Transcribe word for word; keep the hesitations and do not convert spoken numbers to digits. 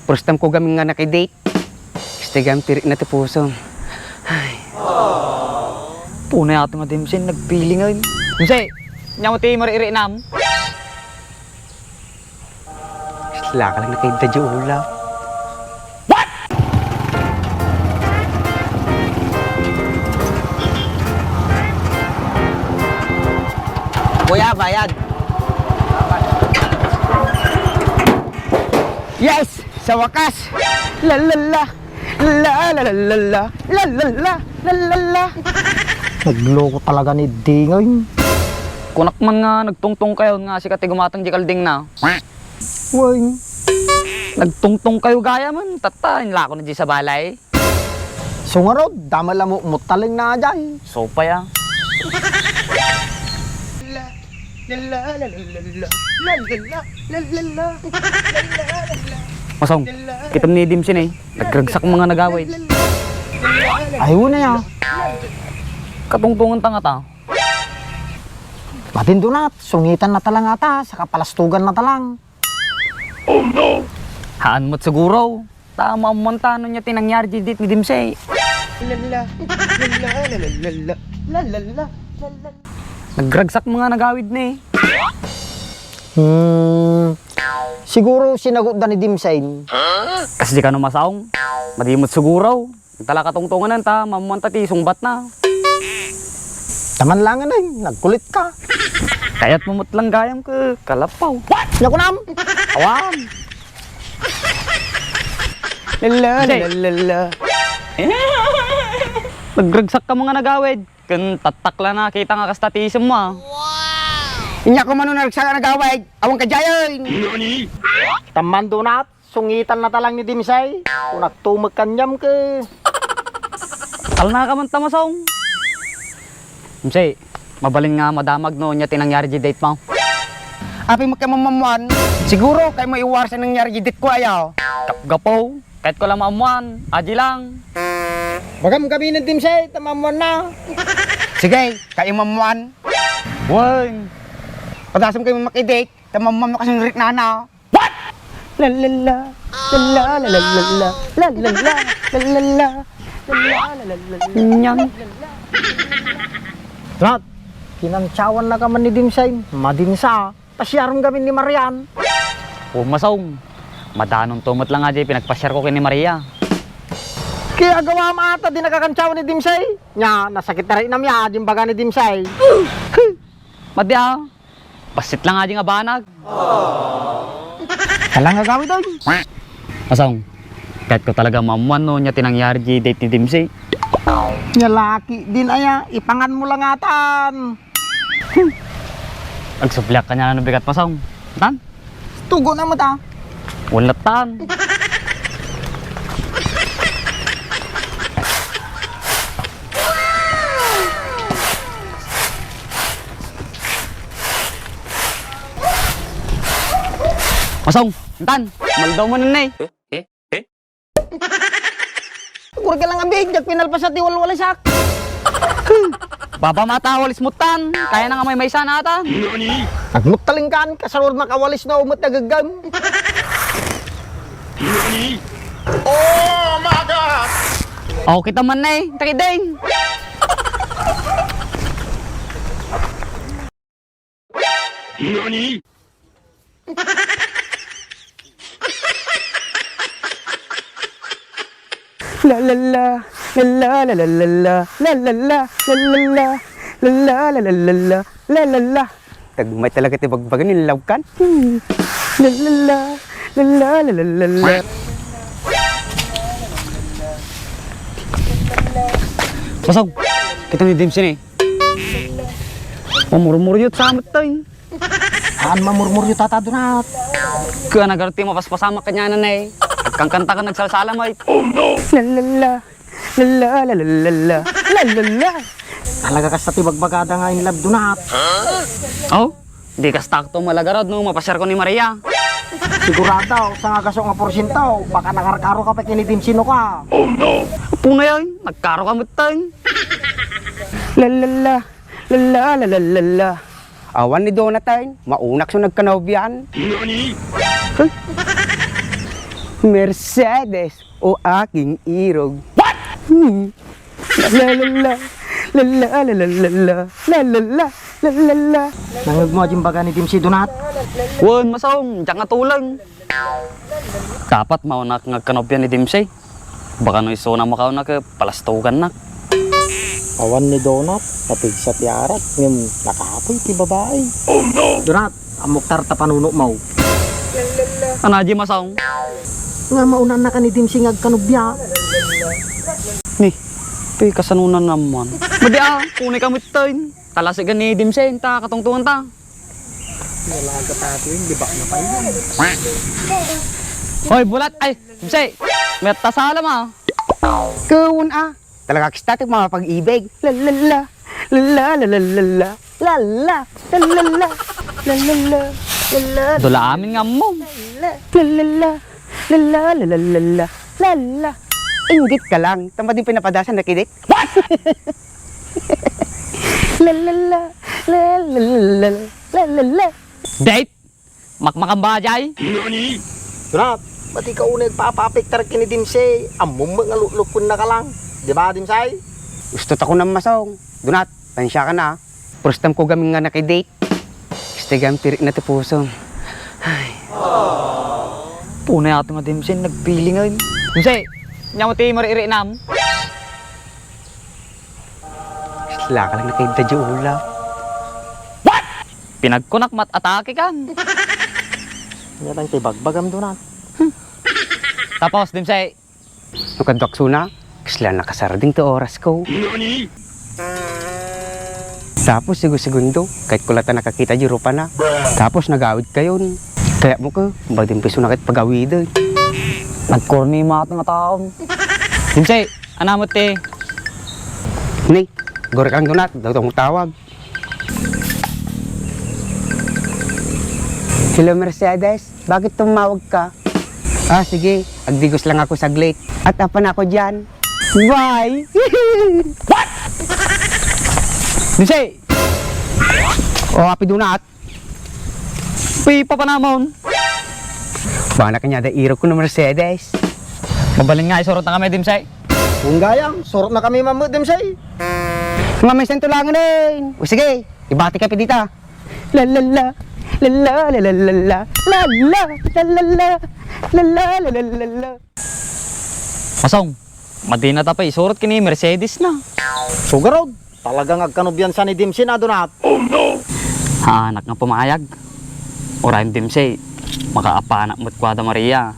First time ko gamin nga naki-date. Kasta gamin ti rikna ti pusom. Ay. Punay ato nga Dimsay, nagpiling ay. Dimsay, nya mo ti maririknam? Sila ka lang nakita di ulap. Kuya, bayad. Yes! Sa wakas! La la la! La la la la la la la la la la la la. Nagloko talaga ni Dingoy. Kunak man nga nagtungtong kayo nga sika ti gumatang di kalding na. Wen. Nagtungtong kayo gaya man, tatta, inlako na di sa balay. So ngarud, dama la mo, mutaling na jay. So pa ya. Masong, kitam ni Dimsay ni, nagragsak mga nagawid. Ay, una ya. Katungtungan ta nga ta. Matin Donat, sungitan na talang ata, saka palastugan na talang. Oh no! Haan mo't siguro. Ta maammuan ta no nia ti nangyari di date ni Dimsay. La la, la la, la la la la, la la la, la la la. Nagragsak mga nagawid ni. Hmm, siguro sinagot da ni Dimsay. Kas di ka no masaong. Madi mo't siguro. Talaga tungtungan ta, maammuan ta ti sungbat na. Taman langan ay, nagkulit ka. Kayat mo met lang gayam ka, kalapaw. Nya kunam! Awan! La la la la la. Nagragsak ka mga nagawid. Ken tattakla na kita nga kasta ti isem mo, ah. Inya ko man no naragsak nga nagawid. Awan ka jayen. Taman Donat. Sungitan na talang ni Dimsay. Kunak tumek kaniam ke. Kalna ka man ta Masong. Dimsay, mabalin nga madamag no nia ti nangyari di date mo. Apay mo kay mamammuan? Siguro kay mo iwarsa nangyari di date ko aya. Kapgapo, kahit ko lang mamammuan, aji lang. Bagam gamin Dimsay, ta mamammuan na. Sige, kay mamammuan. Wen. Padasem kay makidate, ta mamammuan no kasing riknana. What? La la la, la la la la la la, la la la, la la la, la la la la la. Nyang. Rat, kinantsawan na ka man ni Dimsay, madinsa. Pasiaron kami ni Marian. O Masong, madanon to met lang aji pinagpasiar ko ken ni Maria. Kaya gawa maata di nakakantsawan ni Dimsay. Nya, nasakit na rin namya, di baga ni Dimsay. Madi, ah. Bassit lang aji nga banag. Kalang agawid, oy. Masong, kahit ko talaga maammuan no nia ti nangyari di date ni Dimsay. Nia laki din aya, ipangan mo lang atan. Agsubliak ka nia no bigat, Masong. Tan? Tugo na mo ta. Wala tan. Masong, intan, maldaw mo nun, eh. Eh? Eh? Agurag ka lang abig, diak pinalpasa ti walwalisak. Baba mata, walis mo tan. Kaya na nga may maysa na ata. Agmut talingkan, kasarod makawalis na umut na gaggam. Oh my God! Oh, kita man na eh. Takiding. Nani? La la la, la la la la la la, la la la, la la la, la la la, la la la, la la la. Tagmay talaga ti bagbaga ni Lawkan. Hmm. La la la, la la la la la la. Masong, kita ni Dimsay ni. Mamurmuryot sa amat tayo. Haan mamurmuryot ata, Donat. Kaya nagarot ti mapaspasamak kanya na, eh. Agkankanta ka nagsalsala, mate. Oh, no! La, la, la. La, la, la, la, la, la. La, la, la. Talaga kasta ti bagbagada nga in love, Donat. Oh? Di kasta akto malagarod no mapasiar ko ni Maria. Sigurado, sa nga gaso nga porsiento, baka nakarkaro ka pa kini Dimsay no ka. Oh, no! Apo na yan, nagkaro ka mutan. La, la, la. La, la, la, la, la, la. Awan ni Donat ay, maunak so nagkanaobian. Nani? Huh? Mercedes o aking irog. What? Hmm. La, la, la, la. La, la, la, la, la, la. La, la, la, la, la, la. Nangngegmo a imbaga ni Dimsy, Donat? Wen, Masong, diak nga tuleng. Dapat maunak nga agkanobia ni Dimsy. Baka no isuna makauna ket palastogannak. Awan ni Donat, napigsa ti arak, ngem nakapoy ti babai. Donat, ammok ta ta panunotmo. Ania diay, Masong? Nga maunanna ka ni Dimsy nga agkanobia. Ni, ti kasanonan naman. Madi a, kunay ka met tayn. Talasigan ni Dimsy, ta katungtungan ta. Nalaga tayo yung libak na pa yun. Hoy, bulat! Ay, Dimsy! May tasalam ah! Kawan ah! Talaga kista ti mga pag-ibig. La la la. La la la la la la. La la. La la la. La la la. La la. Dula amin nga ammom. La la la. La la la la la la. La la. Inggit ka lang. Tama din pinapadasan na kidik. What? La la la. La la la la. La la la. Date? Makmakamba jay? Donat, madi ka unay agpapapiktar ken ni Dimsy. Ammom met nga lutlukonna ka lang. Di ba, Dimsy? Gusto ta ko ng Masong. Donat, pansya ka na. First time ko gamin nga nakidate. Gusto gam tirik na ti puso. Ay. Punay ato nga Dimsy, nagpiling ay. Dimsy, nya mo ti maririinam? Sila ka lang nakita di ulap. Pinagkunak mat atake kan. Nya lang ti bagbagam, Donat. Tapos, Dimsy. No kaduak suna, kasla nakasarding ti oras ko. Tapos, sigu-segundo, kahit ko lata nakakita di rupana. Tapos, nagawid kayon. Kaya mo ka, badin piso na kahit pagawiden. Nagkorni mo ato nga taon. Dimsy, anamot ti? Ni, gori kang Donat, daw tawag. Hello, Mercedes. Bakit tumawag ka? Ah, sige. Agdigos lang ako saglit. At apan ako dyan. Bye! What? Dimsy! O, Happy Donut. Pipa pa namon. Bana kanya da irog ko no Mercedes. Mabalin nga, isurot na kami, Dimsy. Kung gayam, surot na kami, Mamu, Dimsy. Nga may santulangan eh. O sige, ibati ka pa dita. La la la. La la la la la la. La la la la la la. La la la la la la. Masong, madina ta pa isurot kini Mercedes na. Sugarod, talagang agkanubian sa ni Dimsy na, Donat. Haanak nga pumayag. Uray Dimsy, makaapanak met kuada Maria.